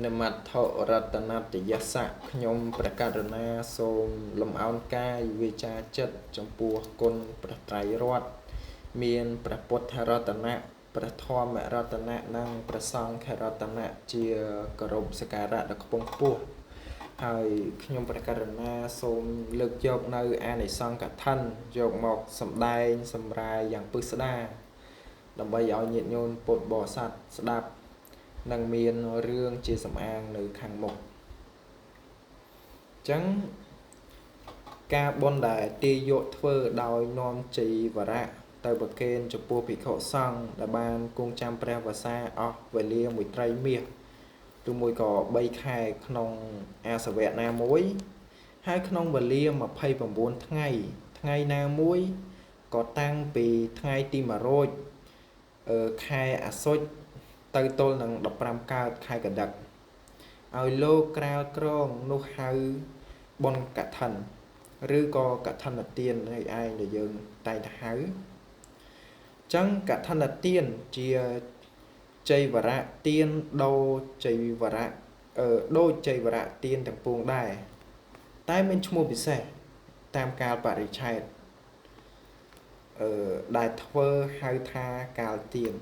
នមត្ថរតនតយសៈខ្ញុំព្រះករុណាសូមលំអោនកាយវាចាចិត្តចំពោះគុណព្រះត្រៃរតន៍មានព្រះពុទ្ធរតនៈព្រះធម្មរតនៈនិងព្រះសង្ឃរតនៈជាគោរពសក្ការៈដ៏ខ្ពង់ខ្ពស់ហើយខ្ញុំព្រះករុណាសូមលើកយកនៅអានិសង្សកឋិនយកមកសម្ដែងសម្រាយយ៉ាងពិស្ដារដើម្បីឲ្យញាតិញោមពុទ្ធបរិស័ទស្ដាប់និងមានរឿងជាសំអាងនៅខាងមុខអញ្ចឹងការបុណ្យដែលទាយកធ្វើដោយនាំជីវរៈទៅប្រគេនចំពោះភិក្ខុសង្ឃដែលបានគង់ចាំព្រះវស្សាអស់វេលាមួយត្រីមាសឬមួយក៏3ខែក្នុងអាសវៈណាមួយហើយក្នុងវេលា29ថ្ងៃថ្ងៃណាមួយក៏តាំងពីថ្ងៃទី100ខែអាសុចទៅទល់នឹង15កើតខែកដឹកឲ្យលោកក្រាលក្រងនោះហៅបុណ្យកឋិនឬក៏កឋិនទាននេះឯងដែលយើងតែងតែហៅអញ្ចឹងកឋិនទានជាចីវរៈទានដូចីវរៈដូចចីវរៈទានទាំងពួងដែរតែមានឈ្មោះពិសេសតាមកាលបរិច្ឆេទដែលធ្វើហៅថាកាលទាន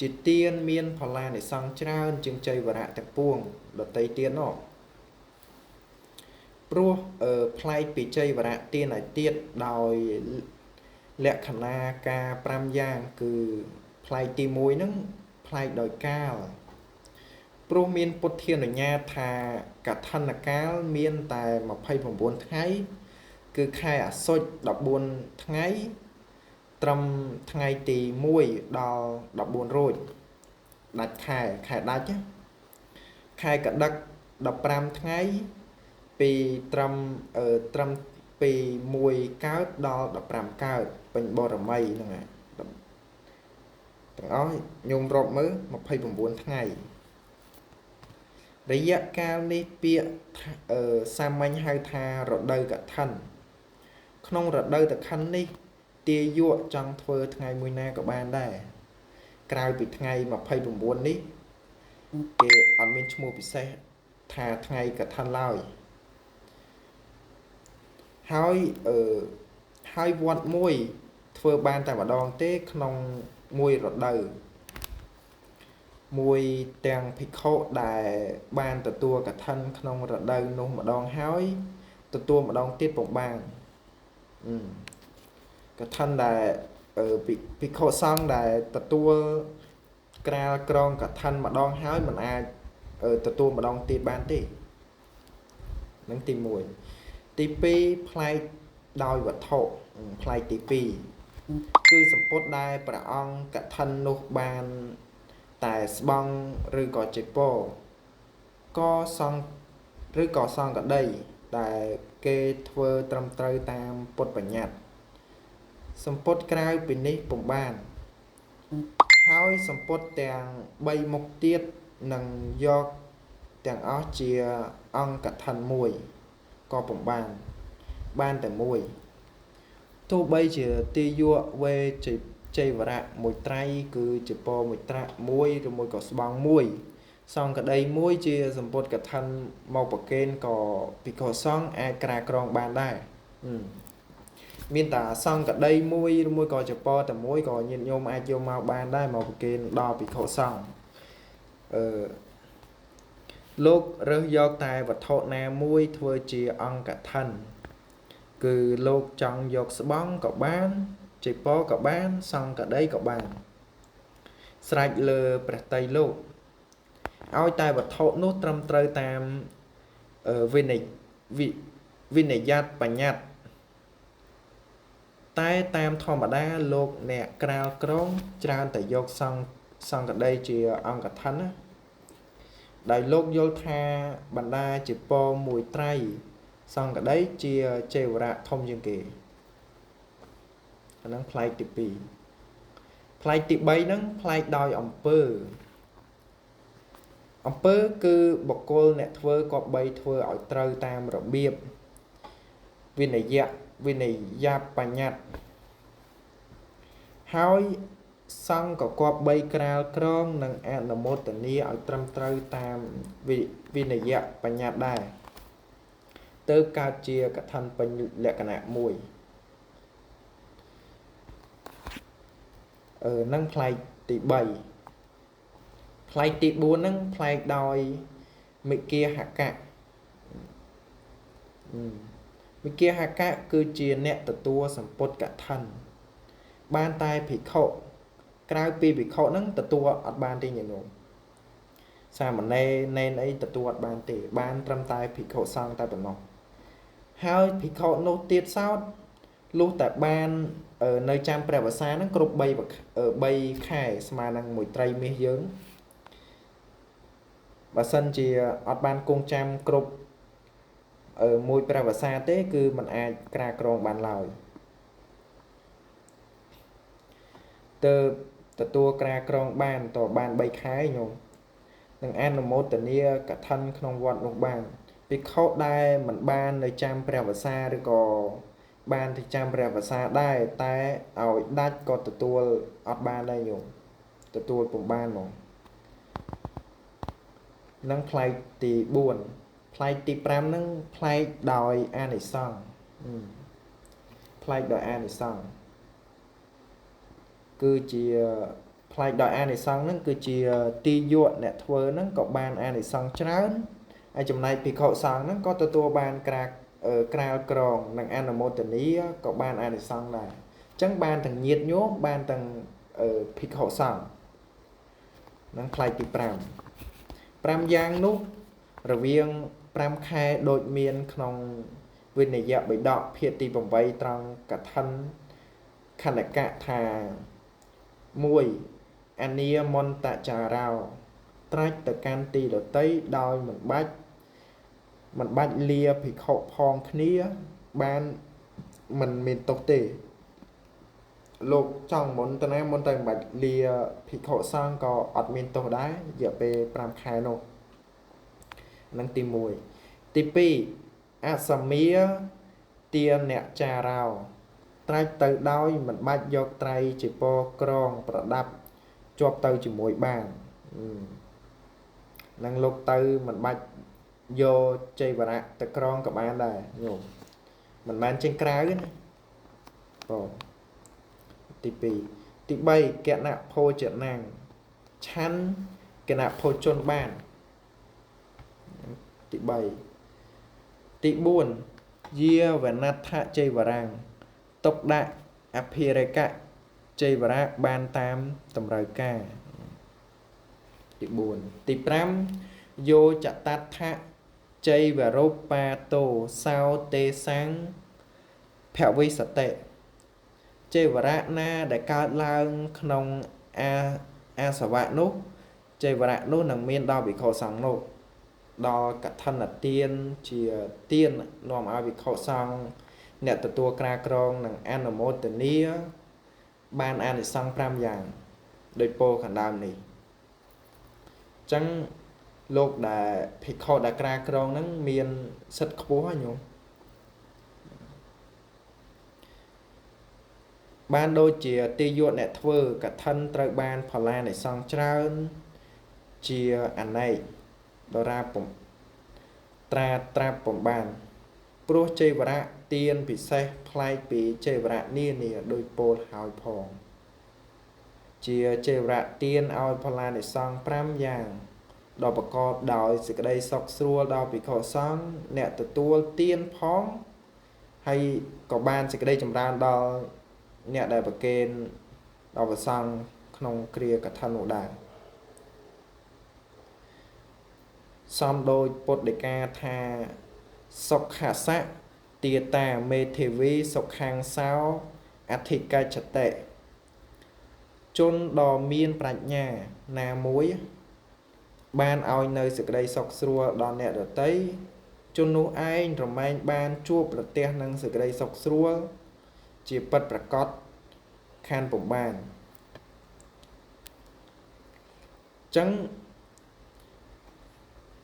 ជាទានមានផល្លានិសង្សច្រើនជាងចីវរៈទាំងពួងដតីទៀតនោះព្រោះប្លែកពីចីវរៈទានឯទៀតដោយលក្ខណៈការ5យ៉ាងគឺប្លែកទី1ហ្នឹងប្លែកដោយកាលព្រោះមានពុទ្ធានុញ្ញាតថាកឋិនកាលមានតែ29ថ្ងៃគឺខែអាសុច14ថ្ងៃត្រឹមថ្ងៃទី1ដល់14រោចដាច់ខែខែដាច់ខែកដឹក15ថ្ងៃពីត្រឹមត្រឹមពី1កើតដល់15កើតពេញបរមីហ្នឹងទាំងអស់ញោមរាប់មើល29ថ្ងៃរយៈកាលនេះពាក្យសាមញ្ញហៅថារដូវកឋិនក្នុងរដូវកឋិននេះទាយកចង់ធ្វើថ្ងៃមួយណាក៏បានដែរក្រៅពីថ្ងៃ29នេះគេអត់មានឈ្មោះពិសេសថាថ្ងៃកឋិនឡើយហើយហើយវត្តមួយធ្វើបានតែម្ដងទេក្នុងមួយរដូវមួយទាំងភិក្ខុដែលបានទទួលកឋិនក្នុងរដូវនោះម្ដងហើយទទួលម្ដងទៀតពុំបានកឋិនដែលភិក្ខុសង្ឃដែលទទួលក្រាលក្រងកឋិនម្ដងហើយមិនអាចទទួលម្ដងទៀតបានទេនឹងទី1ទី2ប្លែកដោយវត្ថុប្លែកទី2គឺសម្ពុតដែលព្រះអង្គកឋិននោះបានតែស្បង់ឬក៏ចីពរក៏សង្ឃឬក៏សង្ឃក្តីដែលគេធ្វើត្រឹមត្រូវតាមពុទ្ធបញ្ញត្តិសម្ពុតក្រៅពីនេះពុំបានហើយសម្ពុតទាំង3មុខទៀតនឹងយកទាំងអស់ជាអង្គកឋិនមួយក៏ពុំបានបានតែមួយទោះបីជាទាយកវេចីវរៈមួយត្រៃគឺជាពរមួយត្រាក់មួយឬមួយក៏ស្បង់មួយសង្ឃក្តីមួយជាសម្ពុតកឋិនមកប្រគេនក៏ភិក្ខុសង្ឃអាចក្រាលក្រងបានដែរមានតែសង្ឃក្តីមួយឬមួយក៏ចពរតែមួយក៏ញាតិញោមអាចយកមកបានដែរមកប្រគេនដល់ភិក្ខុសង្ឃលោករើសយកតែវត្ថុណាមួយធ្វើជាអង្គកឋិនគឺលោកចង់យកស្បង់ក៏បានចីពរក៏បានសង្ឃក្តីក៏បានស្រេចលើព្រះតីលោកឲ្យតែវត្ថុនោះត្រឹមត្រូវតាមវិនយត្តបញ្ញត្តិតែតាមធម្មតាលោកអ្នកក្រាលក្រងច្រើនតែយកសង្ឃក្តីជាអង្គកឋិនណាដោយលោកយល់ថាបណ្ដាជាពរមួយត្រៃសង្ឃក្តីជាចេវរៈធំជាងគេអាហ្នឹងប្លែកទី2ប្លែកទី3ហ្នឹងប្លែកដោយអំពើអំពើគឺបុគ្គលអ្នកធ្វើក៏បីធ្វើឲ្យត្រូវតាមរបៀបវិនយៈវិនយបញ្ញត្តិហើយ សង្ឃក៏គប្បីក្រាលក្រងនិងអនុមោទនាឲ្យត្រឹមត្រូវតាមវិនយបញ្ញត្តិដែរទើបកើតជាកឋិនពេញលក្ខណៈមួយនឹងផ្លែកទី3ផ្លែកទី4ហ្នឹងផ្លែកដោយមិគាហកៈមិគាហកៈគឺជាអ្នកទទួលសម្ពុតកឋិនបានតែភិក្ខុក្រៅពីភិក្ខុហ្នឹងទទួលអត់បានទេញាតិញោមសាមណេរណេនអីទទួលអត់បានទេបានត្រឹមតែភិក្ខុសង្ឃតែប៉ុណ្ណោះហើយភិក្ខុនោះទៀតសោតលុះតែបាននៅចាំព្រះវស្សាហ្នឹងគ្រប់3ខែស្មើនឹងមួយត្រីមាសយើងបើសិនជាអត់បានគង់ចាំគ្រប់មួយព្រះវស្សាទេគឺมันអាចក្រាលក្រងបានឡើយទើបទទួលក្រាលក្រងបានតបាន3ខែញោមនឹងអនុមោទនាកឋិនក្នុងវត្តនោះបានភិក្ខុដែលមិនបាននៅចាំព្រះវស្សាឬក៏បានទៅចាំព្រះវស្សាដែរតែឲ្យដាច់ក៏ទទួលអត់បានដែរញោមទទួលពុំបានហ្មងនឹងផ្លែកទី4ផ្លែកទី5ហ្នឹងផ្លែកដោយអានិសង្សផ្លែកដោយអានិសង្សគឺជាផ្លែកដោយអានិសង្សហ្នឹងគឺជាទីយកអ្នកធ្វើហ្នឹងក៏បានអានិសង្សច្រើនហើយចំណែកភិក្ខុសង្ឃហ្នឹងក៏ទទួលបានក្រាលក្រងនិងអនុមោទនាក៏បានអានិសង្សដែរអញ្ចឹងបានទាំងញាតិញោមបានទាំងភិក្ខុសង្ឃនឹងផ្លែកទី5យ៉ាងនោះរវាង5ខែដូចមានក្នុងវិនយបិដកភាគទី8ត្រង់កឋិនខណ្ឌកៈថា1អនាមន្តចារោត្រាច់ទៅកាន់ទីដតីដោយមិនបាច់លាភិក្ខុផងគ្នាបានមិនមានទោសទេលោកចង់មុនទៅណាមុនតែមិនបាច់លាភិក្ខុសង្ឃក៏អត់មានទោសដែររយៈពេល5ខែនោះនឹងទី1ទី2អសមាទានចារោត្រាច់ទៅដោយមិនបាច់យកត្រៃជាពរក្រងប្រដាប់ជាប់ទៅជាមួយបាននឹងលោកទៅមិនបាច់យកចីវរៈទៅក្រងក៏បានដែរញោមមិនមែនចេញក្រៅទេណាបងទី2ទី3គណៈភោជនាងឆាន់គណៈភោជនបានទី3ទី4យាវណដ្ឋចីវរាំងទុកដាក់អភិរិកៈចីវរៈបានតាមតម្រូវការទី4ទី5យោចតដ្ឋៈចីវរូបាតោសោទេសੰភវិសតិចីវរៈណាដែលកើតឡើងក្នុងអាសវៈនោះចីវរៈនោះនឹងមានដល់ភិក្ខុសង្ឃនោះដល់កឋិនទានជាទាននាំឲ្យភិក្ខុសង្ឃអ្នកទទួលក្រាលក្រងនិងអនុមោទនាបានអានិសង្ស5យ៉ាងដោយពោលខាងដើមនេះអញ្ចឹងលោកដែលភិក្ខុដែលក្រាលក្រងហ្នឹងមានសិទ្ធិខ្ពស់ហ៎ញោមបានដូចជាទាយកអ្នកធ្វើកឋិនត្រូវបានផល្លានិសង្សច្រើនជាអនេកដរាពំត្រាត្រាប់ពំបានព្រោះចីវរៈទានពិសេសប្លែកពីចីវរៈនានាដោយពោលហើយផងជាចីវរៈទានឲ្យផល្លានិសង្ស5យ៉ាងដល់ប្រកបដោយសេចក្តីសុខស្រួលដល់ភិក្ខុសង្ឃអ្នកទទួលទានផងហើយក៏បានសេចក្តីចម្រើនដល់អ្នកដែលប្រគេនដល់ព្រះសង្ឃក្នុងគ្រាកឋិននោះដែរសំដោយពុទ្ធដីកាថាសុខសៈទាតាមេធាវីសុខាំងសោអធិកិច្ចតិជនដ៏មានប្រាជ្ញាណាមួយបានឲ្យនៅសេចក្តីសុខស្រួលដល់អ្នកដទៃជននោះឯងរមែងបានជួបប្រទះនឹងសេចក្តីសុខស្រួលជាពិតប្រាកដខានពុំបានចឹង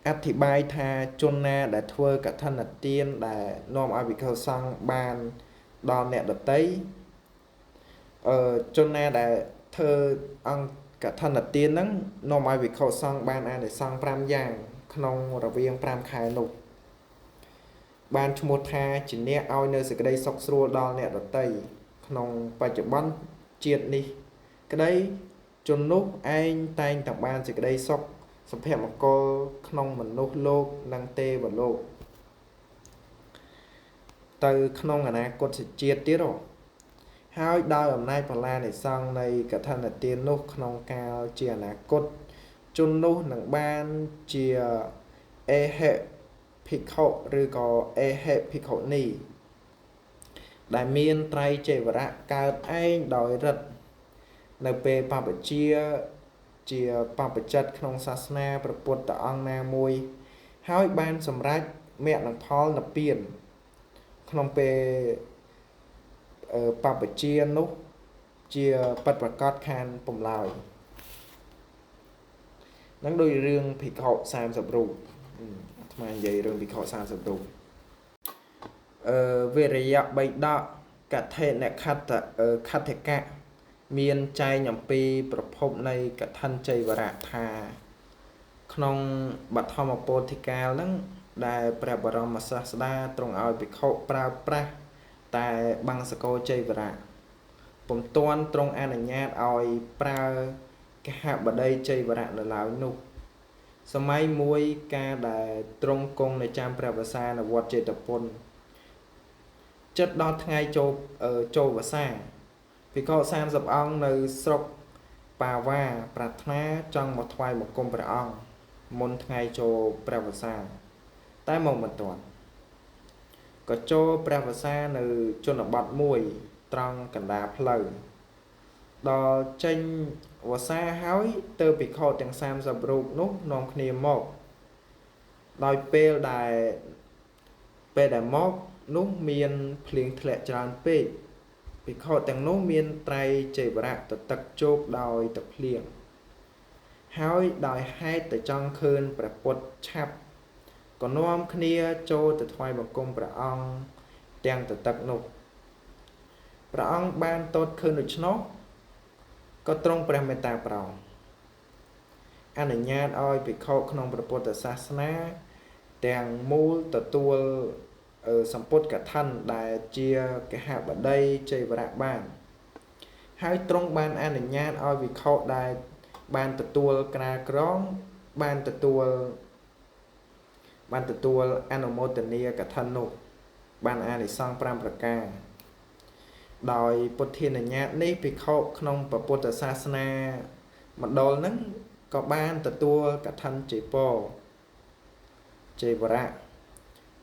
អធិប្បាយថាជនណាដែលធ្វើកឋិនទានដែលនាំឲ្យវិខសង្ឃបានដល់អ្នកដទៃជនណាដែល ធ្វើអង្គកឋិនទានហ្នឹងនាំឲ្យភិក្ខុសង្ឃបានអានិសង្ស5យ៉ាងក្នុងរវាង5ខែនោះបានឈ្មោះថាជាអ្នកឲ្យនៅសេចក្តីសុខស្រួលដល់អ្នកដទៃក្នុងបច្ចុប្បន្នជាតិនេះក្តីជននោះឯងតែងតែបានសេចក្តីសុខសុភមង្គលក្នុងមនុស្សលោកនិងទេវលោកទៅក្នុងអនាគតជាតិទៀតហើយដោយអំណាចផលានិសង្សនៃកឋិនទាននោះក្នុងកាលជាអនាគតជននោះនឹងបានជាអេហិភិក្ខុឬក៏អេហិភិក្ខុនីដែលមានត្រៃចីវរៈកើតឯងដោយរិទ្ធនៅពេលបព្វជិជាបព្វជិតក្នុងសាសនាព្រះពុទ្ធអង្គណាមួយហើយបានសម្រេចមគ្គនិងផលនិព្វានក្នុងពេលបព្វជិនោះជាពិតប្រាកដខានពំឡើយនឹងដោយរឿងភិក្ខុ30រូបអាត្មានិយាយរឿងភិក្ខុ30រូបវិរិយបិដកកថេនខត្តខត្ថកៈមានចែងអំពីប្រភពនៃកឋិនចីវរៈថាក្នុងបឋមពោធិកាលហ្នឹងដែលព្រះបរមសាស្តាទ្រង់ឲ្យភិក្ខុប្រើប្រាស់តែបង្សកោចីវរៈពុំទាន់ទ្រង់អនុញ្ញាតឲ្យប្រើកហបតីចីវរៈនៅឡើយនោះសម័យមួយការដែលទ្រង់គង់នៅចាំព្រះវស្សានៅវត្តចេតពុនចិត្តដល់ថ្ងៃចូលវស្សាភិក្ខុ30អង្គនៅស្រុកបាវ៉ាប្រាថ្នាចង់មកថ្វាយបង្គំព្រះអង្គមុនថ្ងៃចូលព្រះវស្សាតែមកមិនទាន់ក៏ចូលព្រះវស្សានៅជនបទមួយត្រង់កណ្ដាលផ្លូវដល់ចេញវស្សាហើយទៅភិក្ខុទាំង30រូបនោះនាំគ្នាមកដោយពេលដែលមកនោះមានភ្លៀងធ្លាក់ច្រើនពេកភិក្ខុទាំងនោះមានត្រៃចីវរៈទទឹកជោគដោយទឹកភ្លៀងហើយដោយហេតុតែចង់ឃើញព្រះពុទ្ធឆាប់ក៏នាំគ្នាចូលទៅថ្វាយបង្គំព្រះអង្គទាំងទទឹកនោះព្រះអង្គបានទតឃើញដូច្នោះក៏ទ្រង់ព្រះមេត្តាប្រោសអនុញ្ញាតឲ្យភិក្ខុក្នុងព្រះពុទ្ធសាសនាទាំងមូលទទួលសម្ពុតកឋិនដែលជាកហបតីចីវរៈបានហើយទ្រង់បានអនុញ្ញាតឲ្យភិក្ខុដែលបានទទួលក្រាលក្រងបានទទួលអនុមោទនាកឋិននោះបានអានិសង្ស5ប្រការដោយពុទ្ធានុញ្ញាតនេះភិក្ខុក្នុងព្រះពុទ្ធសាសនាមណ្ឌលហ្នឹងក៏បានទទួលកឋិនចីពរចីវរៈ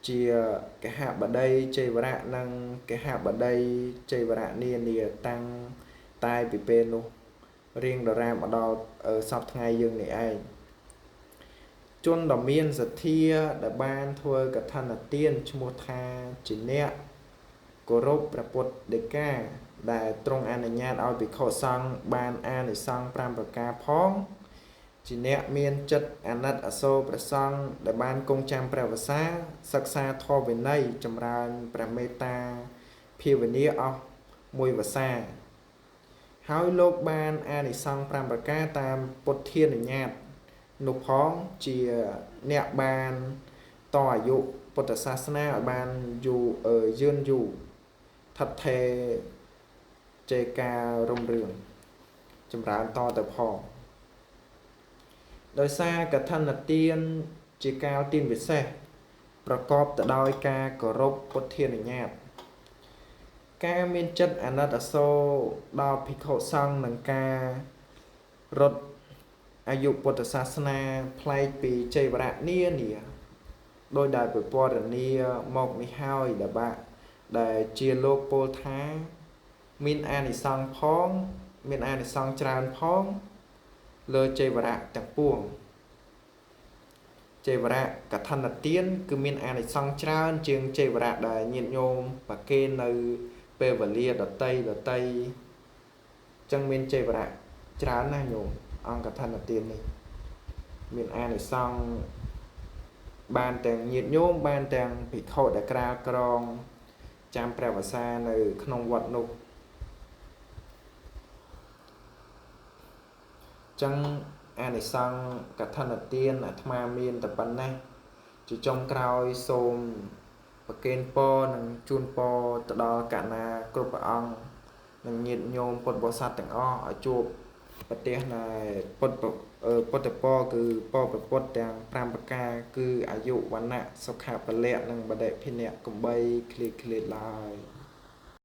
ជាកហបតីចីវរៈនិងកហបតីចីវរៈនានាតាំងតែពីពេលនោះរៀងដរាបមកដល់សព្វថ្ងៃយើងនេះឯងជនដ៏មានសទ្ធាដែលបានធ្វើកឋិនទានឈ្មោះថាជាអ្នកគោរពព្រះពុទ្ធដីកាដែលទ្រង់អនុញ្ញាតឲ្យភិក្ខុសង្ឃបានអានិសង្ស5ប្រការផងជាអ្នកមានចិត្តអាណិតអាសូរព្រះសង្ឃដែលបានគង់ចាំព្រះវស្សាសិក្សាធម៌វិន័យចម្រើនព្រះមេត្តាភាវនាអស់មួយវស្សាហើយលោកបានអានិសង្ស5ប្រការតាមពុទ្ធានុញ្ញាតនោះផងជាអ្នកបានតអាយុពុទ្ធសាសនាឲ្យបានយូរយឺនយូរថិតថេរចេការរុំរឿងចម្រើនតទៅផងដោយសារកឋិនទានជាកាលទានពិសេសប្រកបទៅដោយការគោរពពុទ្ធានុញ្ញាតការមានចិត្តអាណិតអាសូរដល់ភិក្ខុសង្ឃនិងការរត់អាយុពុទ្ធសាសនាប្លែកពីចីវរៈនានាដោយដែលពិពណ៌នាមកនេះហើយដែលបាក់ដែលជាលោកពោលថាមានអានិសង្សផងមានអានិសង្សច្រើនផងលើចីវរៈទាំងពួងចីវរៈកឋិនទានគឺមានអានិសង្សច្រើនជាងចីវរៈដែលញាតិញោមប្រគេននៅពេលវេលាដតីចឹងមានចីវរៈច្រើនណាស់ញោមអង្គកឋិនទាននេះមានអានិសង្សបានទាំងញាតិញោមបានទាំងភិក្ខុដែលក្រាលក្រងចាំព្រះវស្សានៅក្នុងវត្តនោះ ចឹងអានិសង្សកឋិនទានអាត្មាមានតែប៉ុណ្ណេះជាចុងក្រោយសូមប្រគេនពរនិងជូនពរទៅដល់កណាគ្រប់ព្រះអង្គនិងញាតិញោមពុទ្ធបរិស័ទទាំងអស់ឲ្យជួបប្រទេសនៃពុទ្ធពុទ្ធពរគឺពរព្រះពុទ្ធទាំង5ប្រការគឺអាយុវណ្ណៈសុខៈពលៈនិងបដិភិនៈកំបីគ្លៀតគ្លៀតឡើយ។